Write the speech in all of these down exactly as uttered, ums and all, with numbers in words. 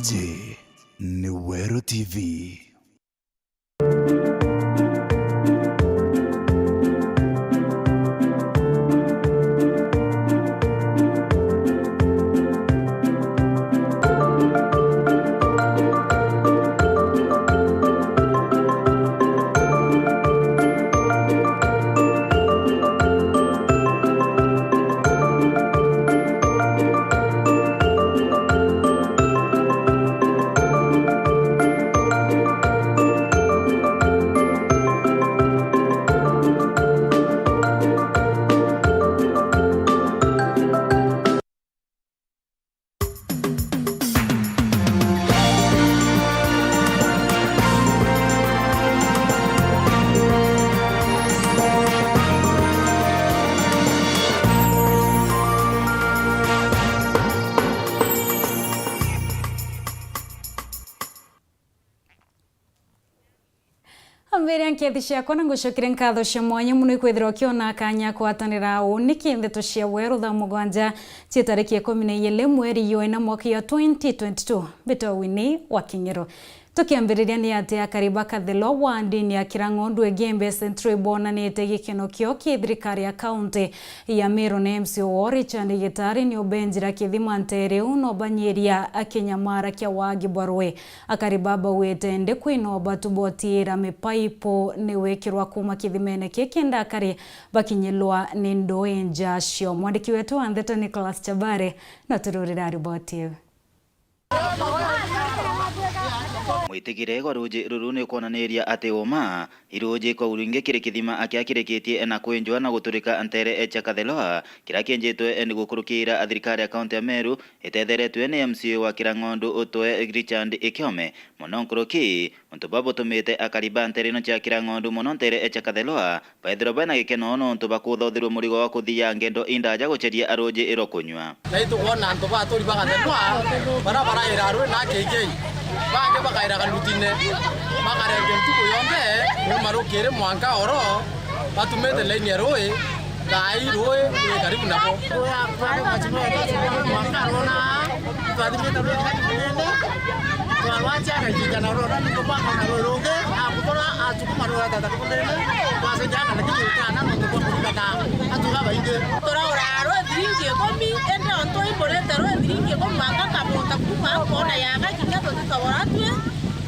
Ji ni Weru T V. Ambiria nkethi ciakwa na ngucokeria nkatho cia mwanya mono ikwithirwa ukiona kanya kwatanira uu niki ndeto cia Weru thaa mugwanja cia tariki ikumi na ijiri mweri jwa ina mwaka jwa twenty twenty-two. Mbitwa Winnie wa King'iro. Tukiambiriria ni ati akari ba Kathelwa wa ndini ya Kirang'ondu Igembe Central ibonanite gikeno kio ki thirikari ya kaunti ya Meru na M C A wao Richard Gitari ni ubenjira kithima ntere iu na ubanyiria akinyamara kia wagi bwa rui. Akari baba bauite ndi kwina ubatu bwa utiira mipaipo ni wikirwa kuuma kithimene kii kenda akari bakinyilwa ni ndui nja cio. Mwandiki wetu wa ndeto Nicholas Chabare na tururira riboti iu. Mwitigire gwa ruuji ruru ni ukwonaniria ati uma iruuji kwa uringi kiri kithima akia kirikitie na kwinjwa na guturika ntere cia Kathelwa, kiria kienjitwe ni gukurukira thirikari ya kaunti ya Meru itetheretwe ni M C A wa Kirang'ondu utwe Richard Ikiome. Mono nkuruki, untu bwa butumite akari ba ntere ino cia Kirang'ondu mono ntere cia Kathelwa baithirwa baina gikeno nontu bakuthothirwe murigo wa kuthia ngendo indaja guceria ruuji rwa kunywa. Na itukwona antu ba aturi ba Kathelwa bara baraira rui na K K, bangi bakaira Kalutine, bakarenga ntuku yonthe kuma rukiri mwanka oro batumite laini ya rui. Thaa ii rui rwi karibu nabo. Rui akwa rwi machimo ya tatu mwanka rona. Twathimite rwi karibu nene. Twarwatia gaikikana rona niko baka na rui rungi. Akutora atukuma rui atata karibu nene. Twacenjana lakini utana nontu bwa kurigana atuga baingi. Turaura rui thiringi ikumi, indi ontu imburite rui thiringi ikumi mwanka kamunta kuma kona yaga kinya tutitogora twi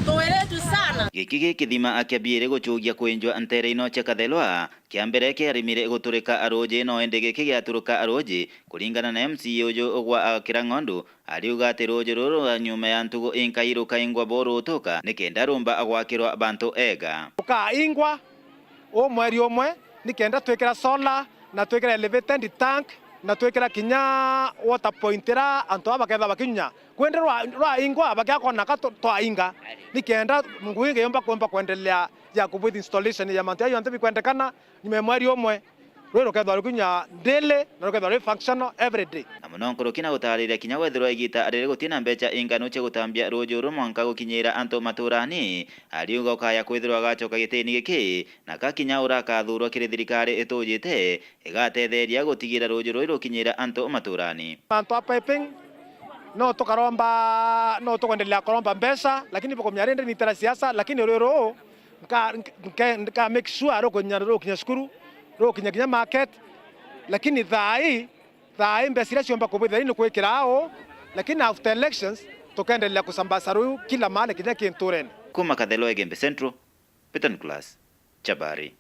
tuwiritwe sana. Giki gi kithima akia biiri gucugia kwinjwa ntere ino cia Kathelwa. Kia mbere kiarimire guturika ruuji, no indi giki giaturuka ruuji. Kuringana na M C A uju ugwa Kirang'ondu, ariuga ati ruuji ruru rwa nyuma ya ntugu inkai rukaingwa bo rutuka nikenda rumba gwakirwa bantu ega. Rukaingwa u mweri umwe nikenda twikira solar na twikira elevated tank na twikira kinya water point ira antu aba bakethirwa bakinyunya. Kwende rwa-, rwaingwa bakiakona ka twa-, twainga nikenda ngugi ingi yumba kumba kwendelea ya kubwith installation ya mantu ya yonthe bikwendekana. Nyuma ya mweri umwe, rui rukethwa rukinya daily na rukethwa rwi functional every day. Na mono nkuruki na gutariria kinya wethirwa igita riri gutina mbecha inganu cia gutambia ruuji uru mwanka gukinyira antu maturani, ariuga ukaya kwithirwa agacoka gitini giki na ka kinya urakathurwa kiri thirikari itujite igatetheria gutigira ruuji rui rukinyira antu maturani. Mantu a piping, no tukaromba, no tukwendelea kuromba mbecha, lakini bukumenya rindi ni itera siasa, lakini rui ruu nka-, nka-, nka make sure rukinya, rukinya cukuru, rukinya kinya market. Lakini thaa ii, thaa ii mbeca iria ciomba kubwithira ni kwikira au, lakini after elections tukendelea kusambaza ruu kila mahali kinya kinturene. Kuma Kathelo Igembe Central, Peter Nicholas, Chabari.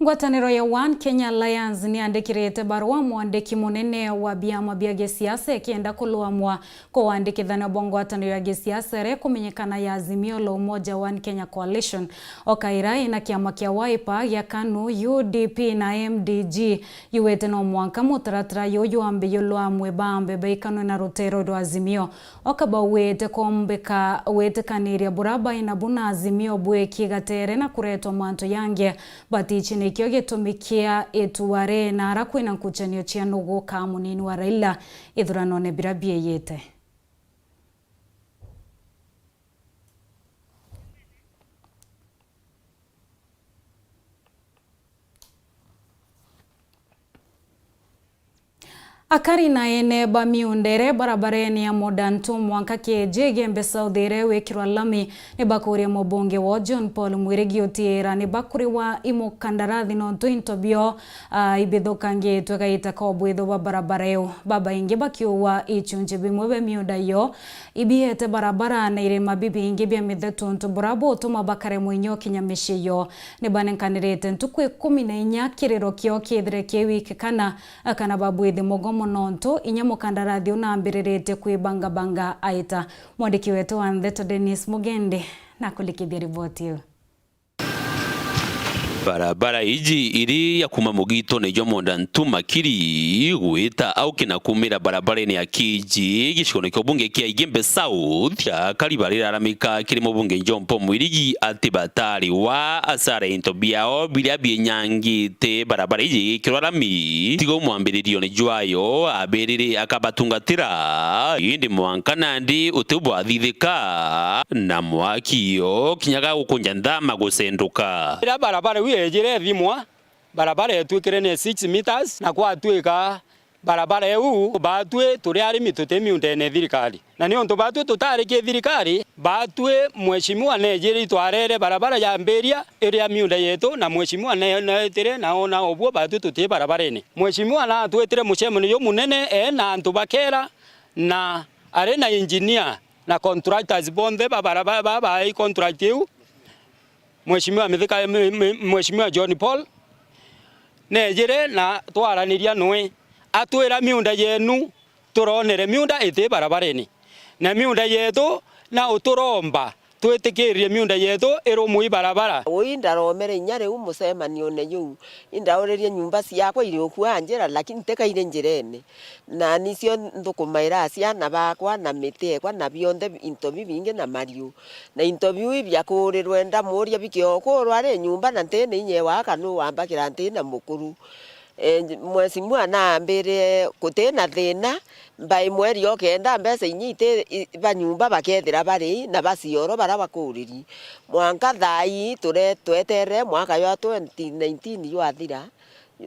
Ngwataniro ya One Kenya Alliance niandikirite barua mwandiki munene wa biama bia gisiasa ikienda kulwamwa kwa wandikithania bwa ngwataniro ya gisiasa iria ikumenyekana ya Azimio la Umoja One Kenya Coalition. O kaira ina kiama kia Wiper, gia KANU, U D P na M D G, yuwite no mwanka mutaratara juju wambe julwamwe bambe baikanwe na rutero rwa Azimio. Oka bauite kwombeka witikaniria bura baina bu na Azimio bwiki gatere na kuretwa mantu jangi batici, nikio gitumi kia itua ri na ara kwina nkucanio cia nugu ka munini wa Raila ithuranone bira bieyite. Akari na ene ba miunda iria barabarene ya Modern Two mwanka K J Igembe South iria wikirwa lami ni bakuria mubunge wao John Paul Mwirigi utiira ni bakuriwa i mukandarathi nontu into bio, ah, ibithukangitwe gaita ka ubwithu bwa barabara iu. Babaingi bakiuga ichunchi bimwe bia miunda iyo ibiete barabara na irima bibingi bia mithetu untu bura butuma bakaremwa inya ukinya micii iyo. Ni banenkanirite ntuku ikumi na inya kiriro kiao kithire ki wiki kana, kana babwithi mugomo nontu inya mukandarathi unambiriritie kwibangabanga aita. Mwandiki wetu wa ndeto Dennis Mugende nakulikithia riboti iu. Barabara iji iri ya kuuma mugitone jwa Modern Two Makiri gwita au kina kuumira barabarene ya K J gicigone kia ubunge kia Igembe South, akari bariraramika kiri mubunge John Paul Mwirigi ati batariwa asara into biao biria bienyangite barabara iji igikirwa rami. Tiga mwambiririone jwayo abirire akabatungatira, indi mwanka nandi uti bwathithika na mwaki o kinya ga gukunja nthama gucenduka. Riria barabara iu yejire ithimwa, barabara yetwikire ni six meters, na kwatwika barabara iu, baatwi turi arimi tuti miundene ya thirikari. Na niuntu baatwi tutari ki thirikari, baatwi mheshimiwa nejire itwarere barabara yambiria iria miunda yetu, na mheshimiwa ne-, neetire na ona obuo baatwi tuti barabarene. Mheshimiwa natwitire mucemanio jumunene, eena antu bakera, na ari na engineer na contractors bonthe ba barabara ba, ba contract iu. Mheshimiwa Mithika, M-, M-, Mheshimiwa John Paul, neejire na twaraniria noe, atwira, miunda yenu turonere miunda iti barabarene, na miunda yetu na uturomba twitikirie miunda yetu irumwe i barabara. Ui ndaromere inya riu mucemanione juu, indauririe nyumba ciakwa iri ukua njira, lakini tikaire njirene. Na nicio nthukumaira ciana bakwa na miti ekwa na bionthe into bibingi na mariu. Na into biu ibiakurirwe ndamuuria bikiokurwa ri nyumba na nti na inya ewa kana wambakira nti na mukuru. E, mheshimiwa naambire guti na thina, mbai mweri o kenda mbeca inya iti i-, ba nyumba bakethira bari na bacioro bara bakuriri. Mwanka thaa ii ture-, tweterere mwaka jwa twenty nineteen jwathira,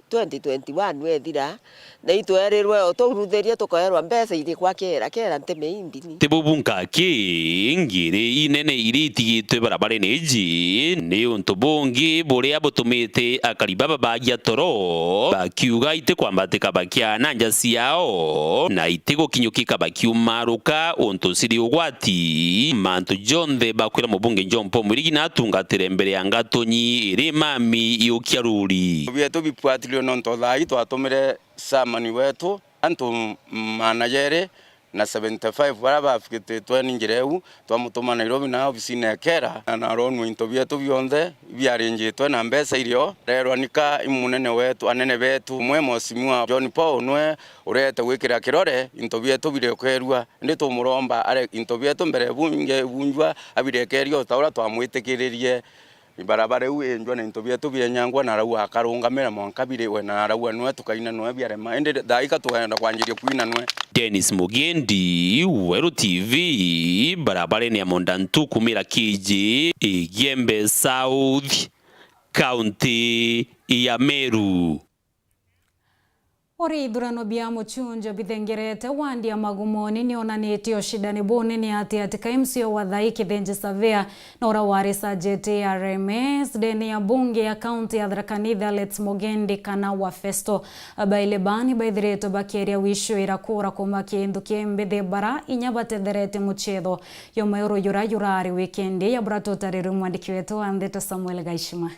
twenty twenty-one wethira, na itwerirwe uturuthirie tukoerwa mbeca irikwa kera, kera nteme indini. Ti bubu nkaki, ngiri inene iria itigitwe barabarene iji, ni untu bungi buria butumite akari baba bagia toro, bakiuga itikwambatika bakiana nja ciao, na itigukinyukika bakiumaruka untu ciri ugwati. Mantu jonthe bakwira mubunge John Paul Mwirigi na atungatire mbere ya ngatonyi iri mami iukia ruri. Bietu bifuatiliwe nontu thaa ii twatumire chairman wetu antu maana jeri na seventy-five baria bafikititwe ni njira iu, twamutuma Nairobi na obisine ya kera, na aronua into bietu bionthe biarinjitwe na mbeca irio. Rerwa nika i munene wetu, anene betu, umwe Mheshimiwa John Paul nwe urete gwikira kirore into bietu birikwerua, indi tumuromba are into bietu mbere bunge bunjwa abirekerie o ta uria twamwitikiririe. Ibarabara iu injwa na into bietu bienyangwa, na arauga akarungamira mwanka biriwe, na arauga nwe tukaina nwe biarema, indi thaa ika tukenda kwanjiria kwina nwe. Dennis Mugendi, Weru T V, barabarene ya Mondantu kumira K J, Igembe South, kaunti ya Meru. Uri ithurano bia muchunjo bithengerete wandi ya Magumoni nionanitie ushindani bunene ati ati ka M C A wa thai Kithinji Surveyor na ura wari Sajeti ya R M S ndene ya bunge ya kaunti ya Tharaka Nithi Alex Mugendi kana wa Festo. Baili bani baithiritwe bakieria wicwira kura kuma kindu kimbithi bara inya batetherete muchetho yo mauru yura yurari wikendi ya bura tutarirwe mwandiki wetu wa ndeto Samuel Gaishima.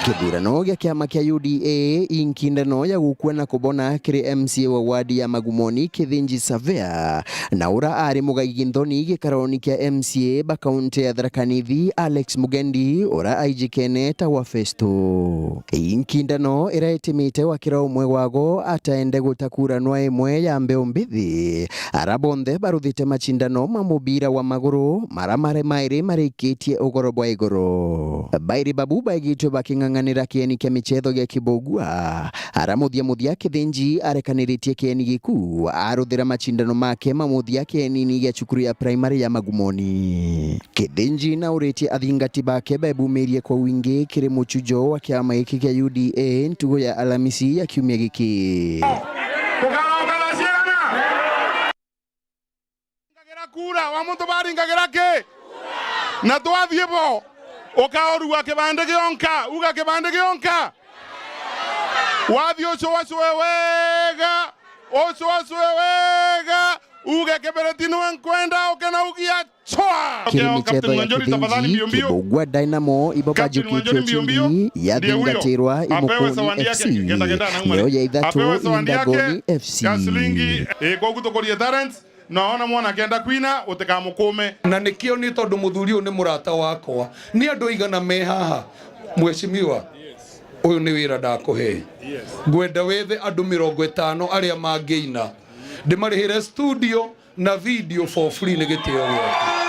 Kithurano gia kiama kia U D A, inkindano ya gukua na kubona kiri M C A wa wadi ya Magumoni Kithinji Surveyor, na ura ari mugaigi nthoni gikaroni kia M C A ba kaunti ya Tharaka Nithi Alex Mugendi, ura aijikene ta wa Festo. Inkindano ira itimite wa kira umwe wago ataende guta kura nwa imwe ya mbeu mbithi, ara bonthe baruthite machindano ma mubira wa maguru, mara mare mairi marikitie ugoro bwa iguru. Bairi babu baigitwe baking'ang'a Ng'anira kieni kia michetho gia Kibugua, ara muthia muthia Kithinji arekaniritie kieni giku, aruthira macindano make ma muthia kienini gia cukuru ya primary ya Magumoni. Kithinji nauritie athingati bake bebumirie kwa wingi kiri muchujo wa kiama giki kia U D A ntugo ya Alamisi ya kiumia giki. Ngagira kura, wa muntu baringagira ki? Na twathie bo, ukaurua kibandi gionka, uga kibandi gionka. Wathie ucwacwe wega, ucwacwe wega, uge kibiriti niwe nkwenda, uke na ugia chwa. Kiri michetho ya Kithinji, Kibugua Dynamo ibo bajukitie ucindi ya thingatirwa imukuni F C, neo ya ithatu Indagoni F C. Koguo tukurie talents. Naona mwana akenda kwina, utikamukume. Na nikio ni tondu muthuri uyu ni murata wakwa. Ni andu aigana me haha, mheshimiwa? Uyu ni wira ndakuhe. Ngwenda wethe andu mirongo itano aria mangiina, ndimarihire studio na video for free ni gitio giaku.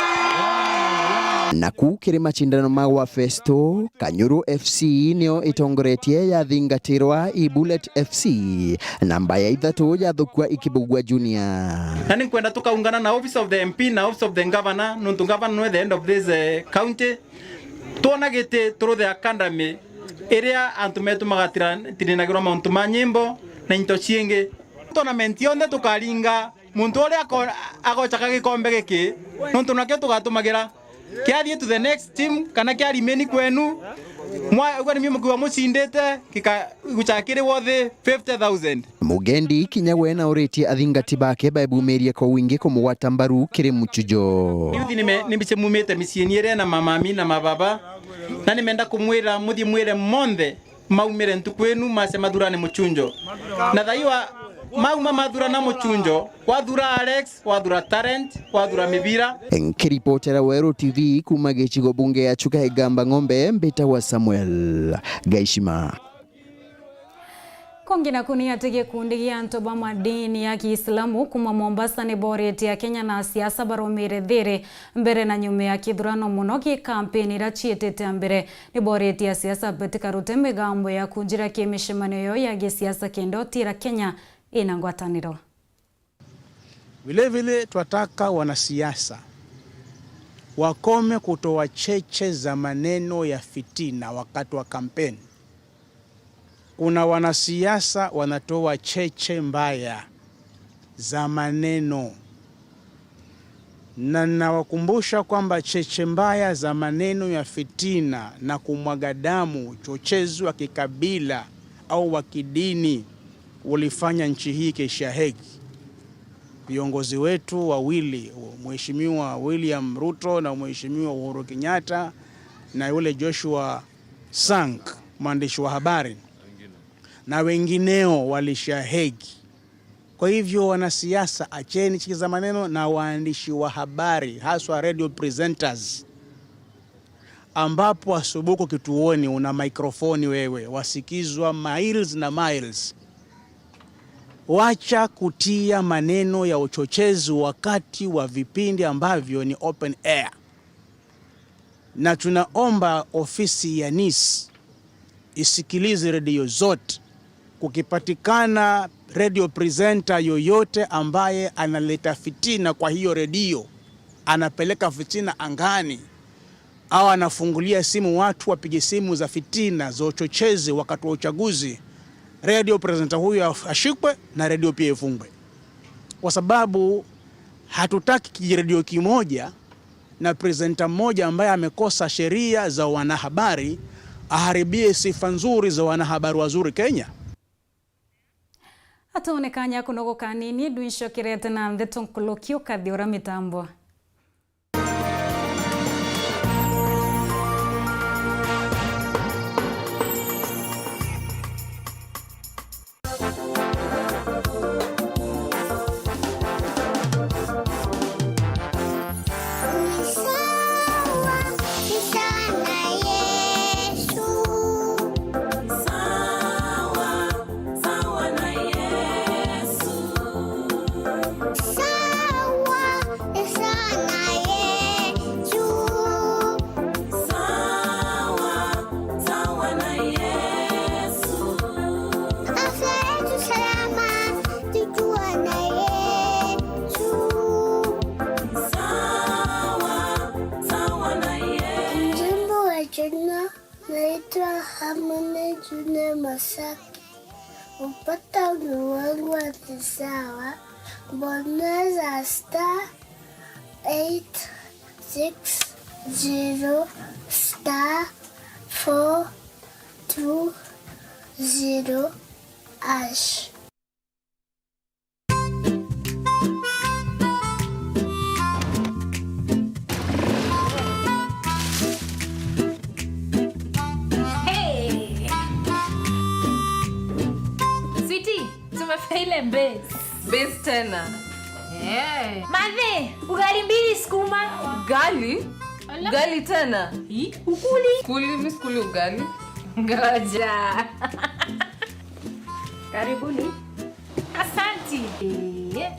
Naku kiri macindano ma gwa Festo, Kanyuru F C nio itongoretie yathingatirwa i Bullet F C. Namba ya ithatu yathukua i Kibugua Junior. Na ni nkwenda tukaungana na Office of the M P na Office of the Governor, nontu Governor nwe the end of this, eh, county. Twona giti Turuthe Academy, iria antu metu magatirinagirwa mauntu ma nyimbo na into ciingi. Tournament yonthe tukaringa muntu uria ako-, agochaka gikombe giki, nontu nakio tugatumagira. Kiathie to the next team, kana kia remain kwenu, mwa-, ugwe ni mimi mukiwa mucindite, gika-, guchakiri worth fifty thousand. Mugendi kinya we nauritie athingati bake baebumirie kwa wingi kumugwata mbaru kiri muchujo. Youth nime-, nimbiche mumite miciini iria na mamami na mababa, na nimenda kumwira, muthie mwire monthe maumire ntuku inu mace mathurane muchunjo. Na thaiwa mauma mathurana muchunjo, wathura Alex, wathura Talent, wathura Mibira. Nkiripotera Weru T V kuma gicigo bunge ya Chuka Igamba Ng'ombe, mbitagwa Samuel Gaishima. Kungi naku ni ati gikundi gia antu ba madini ya Kiislamu kuma Mombasa ni boritie Akenya na asiasa barumire thiri mbere na nyuma ya kithurano, muno gi kampeni iria ciitite mbere. Ni boritie asiasa batikarute migambo ya kunjira kimicemanio yo ya gisiasa kenda utira Kenya ina ngwataniro. Vilevile twataka wanasiasa wakome kutoa cheche za maneno ya fitina wakati wa kampeni. Kuna wanasiasa wanatoa cheche mbaya za maneno, na nawakumbusha kwamba cheche mbaya za maneno ya fitina na kumwaga damu, uchochezi wa kikabila au wa kidini, ulifanya nchi hii ikaishia hegi. Viongozi wetu wawili, Mheshimiwa William Ruto na Mheshimiwa Uhuru Kenyatta, na yule Joshua Sang, mwandishi wa habari, na wengineo, walishia hegi. Kwa hivyo, wanasiasa, acheni cheche za maneno, na waandishi wa habari, haswa radio presenters, ambapo asubuhi uko kituoni una maikrofoni wewe, wasikizwa miles na miles. Wacha kutia maneno ya uchochezi wakati wa vipindi ambavyo ni open air. Na tunaomba ofisi ya NIS isikilize redio zote. Kukipatikana radio presenter yoyote ambaye analeta fitina kwa hiyo redio, anapeleka fitina angani, au anafungulia simu watu wapige simu za fitina, za uchochezi wakati wa uchaguzi, radio presenter huyo af-, ashikwe na redio pia ifungwe, kwa sababu hatutaki kijiredio kimoja na presenter mmoja ambaye amekosa sheria za wanahabari aharibie sifa nzuri za wanahabari wazuri Kenya. Atone kanya kunogoka nini, ndwincokerete na ntheto nkuluki ukathi ura mitambo. Hamwe na Junior Masaki. Kupata ulimwengu wa kisawa, bonyeza star eight six zero star four two zero hash. Hey! Sweetie, tumefika ile base. Base tena. Eh. Mathe, ugali mbili sukuma. Ugali? Ala. Ugali tena? Hi, ukuli? Kuli, mi sikuli ugali. Ngoja. Karibuni. Asanti. Eh.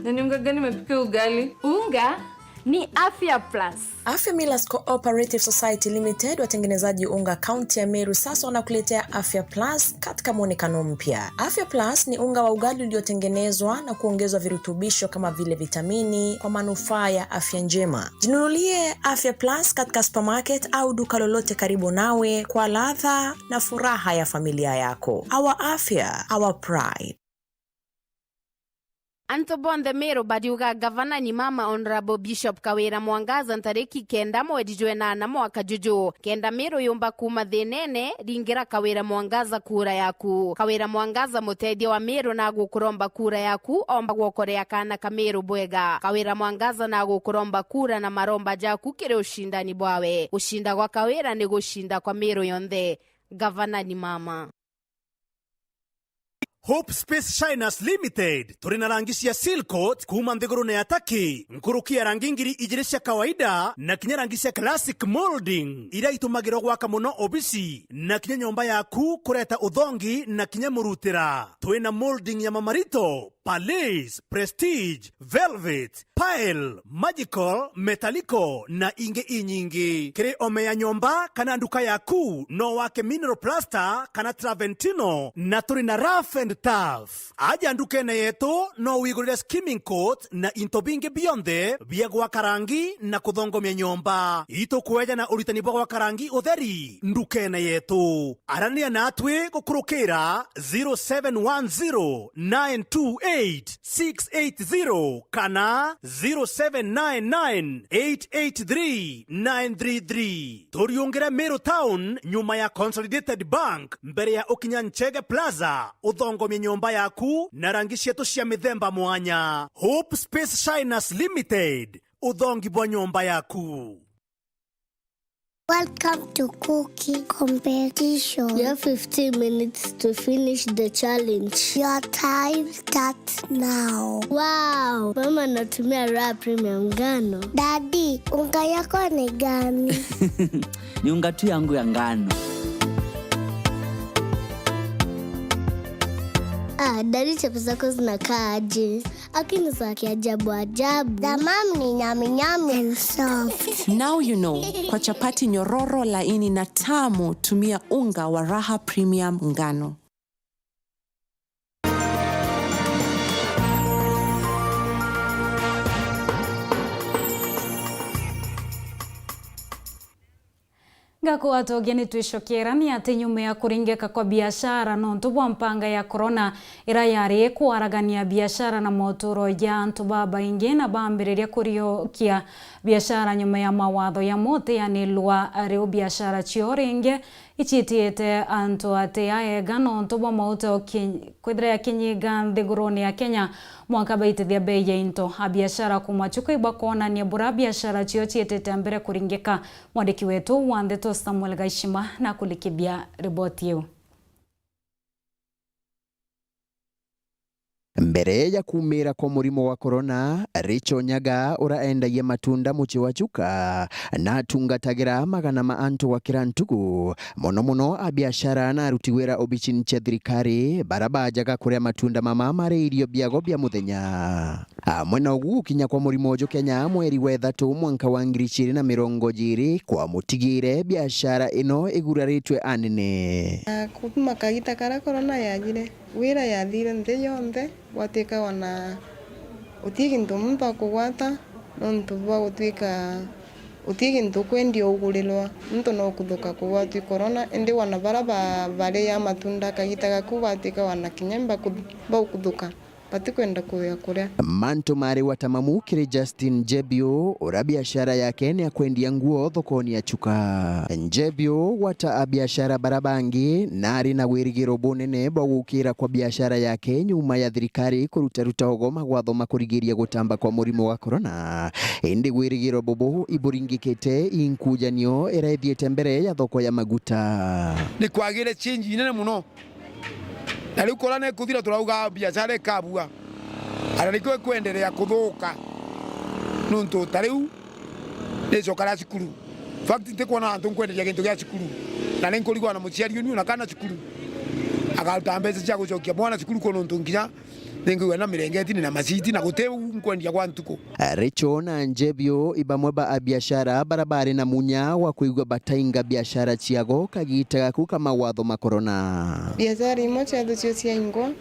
Na ni unga gani umepika ugali? Unga ni Afya Plus. Afya Millers Cooperative Society Limited, watengenezaji unga kaunti ya Meru, sasa wanakuletea Afya Plus katika mwonekano mpya. Afya Plus ni unga wa ugali uliotengenezwa na kuongezwa virutubisho kama vile vitamini kwa manufaa ya afya njema. Jinunulie Afya Plus katika supermarket au duka lolote karibu nawe kwa ladha na furaha ya familia yako. Our afya, our pride. Antu bonthe Meru bariuga Gavana ni Mama Honourable Bishop Kawira Mwangaza ntariki kenda mweri jwa enana mwaka juju. Kenda Meru yumba kuuma thinene, ringira Kawira Mwangaza kura yaku. Kawira Mwangaza, mutethia wa Meru, na agukuromba kura yaku, omba gwokorea kaana ka Meru bwega. Kawira Mwangaza na agukuromba kura na maromba jaku kiri ucindani bwawe. Gucinda gwa Kawira ni gucinda kwa Meru yonthe. Gavana ni Mama. Hope Space Shiners Limited, turi na rangi cia Seal Coat kuuma nthigurune ya Turkey, nkuruki ya rangi ngiri ijiri cia kawaida na kinya rangi cia classic molding, iria itumagirwa gwaka muno obisi na kinya nyomba yaku, kureta uthongi na kinya murutira. Twi na molding ya mamarito, Palace, Prestige, Velvet, Pearl, Magical, Metallico na ingi inyingi. Kiri ome ya nyomba kana nduka yaku, no wake mineral plaster kana Traventino, na turi na rough and tough. Aja ndukene yetu, no wigurire skimming coat na into bingi bionthe bia gwaka rangi na kuthongomia nyomba. Itukweja na uritani bwa gwaka rangi utheri ndukene yetu. Arania natwi gukurukira zero seven one zero nine two eight six eight zero kana zero seven nine nine eight eight three nine three three. Turiungire Meru Town, nyuma ya Consolidated Bank, mbere ya ukinya Nchege Plaza, uthongomie nyomba yaku na rangi cietu cia mithemba mwanya. Hope Space Shiners Limited, uthongi bwa nyomba yaku. Welcome to cooking competition. You have fifteen minutes to finish the challenge. Your time starts now. Wow, mama anatumia Raha Premium ngano. Daddy, unga yako ni gani? Ni unga tu yangu ya ngano. Ah, daddy, chapo zako zinakaa aje? Lakini za kiajabu ajabu. The mom ni nyami nyami and soft. Now you know, kwa chapati nyororo, laini na tamu, tumia unga wa Raha Premium ngano. Ngakwatwogia ni twicokera ni ati nyuma ya kuringika kwa biashara nontu bwa mpanga ya corona, ira yari ikwaragania biashara na moturo ja antu babaingi na bambiriria kuriukia biashara nyuma ya mawatho ya mutianirwa, riu biashara cio ringi icitiite antu ati aega nontu bwa mauta o ki-, kwithira yakinyinga nthigurune ya Kenya. Mwaka baitithia bei ya into, abiashara kuuma chuku ibakwonania bura biashara cio ciitite mbere kuringika. Mwandiki wetu wa ndeto Samuel Gaishima nakulikithia riboti iu. Mbere ya kuumira kwa murimo wa corona, Rachel Nyaga, ura endagia matunda mucii wa Chuka, na atungatagira magana ma antu gwa kira ntuku, mono mono a biashara na aruti wira obicini cia thirikari, bara bajaga kuria matunda mama mari irio biago bia muthenya. Amwe na ugu, gukinya kwa murimo uju Kenya mweri wa ithatu mwanka wa ngiri ciiri na mirongo jiiri, kwa mutigire biashara ino iguraritwe anene. Na kuma kagita karia corona yajire, wira yathire nthi yonthe, gwatwika wana uti gintu muntu akugwata, nontu bwa gutwika uti gintu ukwendia ugurirwa, muntu no kuthuka kugwatwa i corona, indi wana bara ba-, baria matunda kagita gaku gwatwika wana kinya baku-, baukuthuka. Batikwenda kuya kuria. Mantu mari wata mamu kiri Justin Njebio, ura biashara yake ni ya kwendia nguo thokoni ya Chuka. Njebio, gwata a biashara bara bangi, nari na wirigiro bunene bwa gukira kwa biashara yake nyuma ya thirikari kurutaruta ugo magwatho ma kurigiria gutamba kwa murimo wa corona. Indi wirigiro bubu iburingikite i nkujanio ira ithiite mbere ya thoko ya maguta. Ni kwagire change inene muno. Na riu corona ikuthira, turauga biashara ikabua. Ana nikio ikwenderea kuthuka. Nuntu ta riu nicoka ria cukuru. In fact, ntikwona antu nkwenderia gintu gia cukuru. Na ninkurigwa na muciari uni una kana cukuru. Akaruta mbeca cia gucokia mwana cukuru ku nuntu nginya ninkwigua na mirengeti na maciti na guti u nkwendia gwa ntuku. Rachel na Njebio i bamwe ba abiashara bara bari na munya wa kwigua batainga biashara ciago kagita gaku ka mawatho ma corona. Biashara imwe ciathu cio ciaingwa,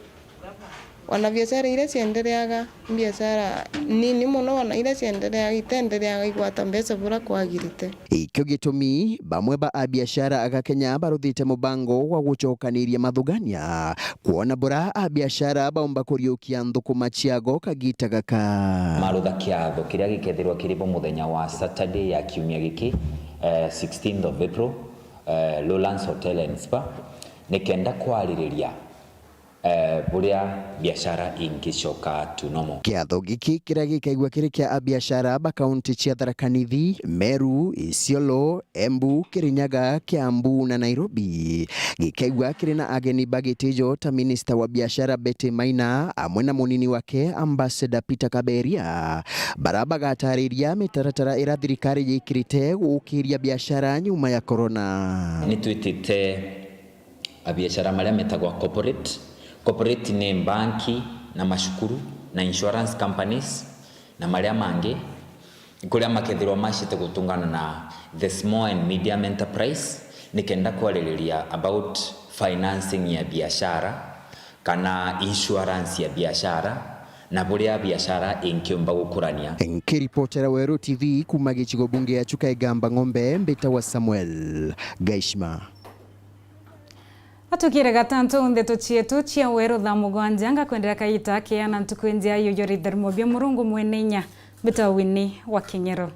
wana biashara iria ciendereaga, biashara nini muno, wana iria ciendereaga, itendereaga igwata mbeca bura kwagirite. Ikio gitumi, bamwe ba abiashara aga Kenya baruthite mubango wa gucokaniria mathugania, kwona bura abiashara baumba kuriukia nthukuma ciago kagita gaka. Marutha kiatho kiria gikethirwa kiri bo muthenya wa Saturday ya kiumia giki, eh, sixteenth of April, eh, Lowlands Hotel and Spa, nikenda kwaririria eh, buria biashara ingicoka to normal. Kiatho giki kiria gikaigua kiri kia abiashara ba kaunti cia Tharaka Nithi, Meru, Isiolo, Embu, Kirinyaga, Kiambu na Nairobi, gikaigua kiri na ageni ba gitijo ta minista wa biashara Betty Maina, amwe na munini wake Ambassador Peter Kaberia, bara bagatariria mitaratara ira thirikari yikirite gukiria biashara nyuma ya corona. Nitwitite abiashara maria metagwa corporate. Corporate ni mbanki na macukuru na insurance companies na maria mangi, kuria makethirwa macite gutungana na the small and medium enterprise, nikenda kwaririria about financing ya biashara kana insurance ya biashara na buria biashara inkiumba gukurania. Nkiripotera Weru T V kuma gicigo bunge ya Chuka Igamba Ng'ombe, mbitawa Samuel Gaishima. Atukire gatantu ndeto cietu cia Weru thaa mugwanja, ngakwendera kagita keana ntuku njea yuyo ritherimo bia Murungu mwene inya. Mbitawa Winnie wa Kinyero.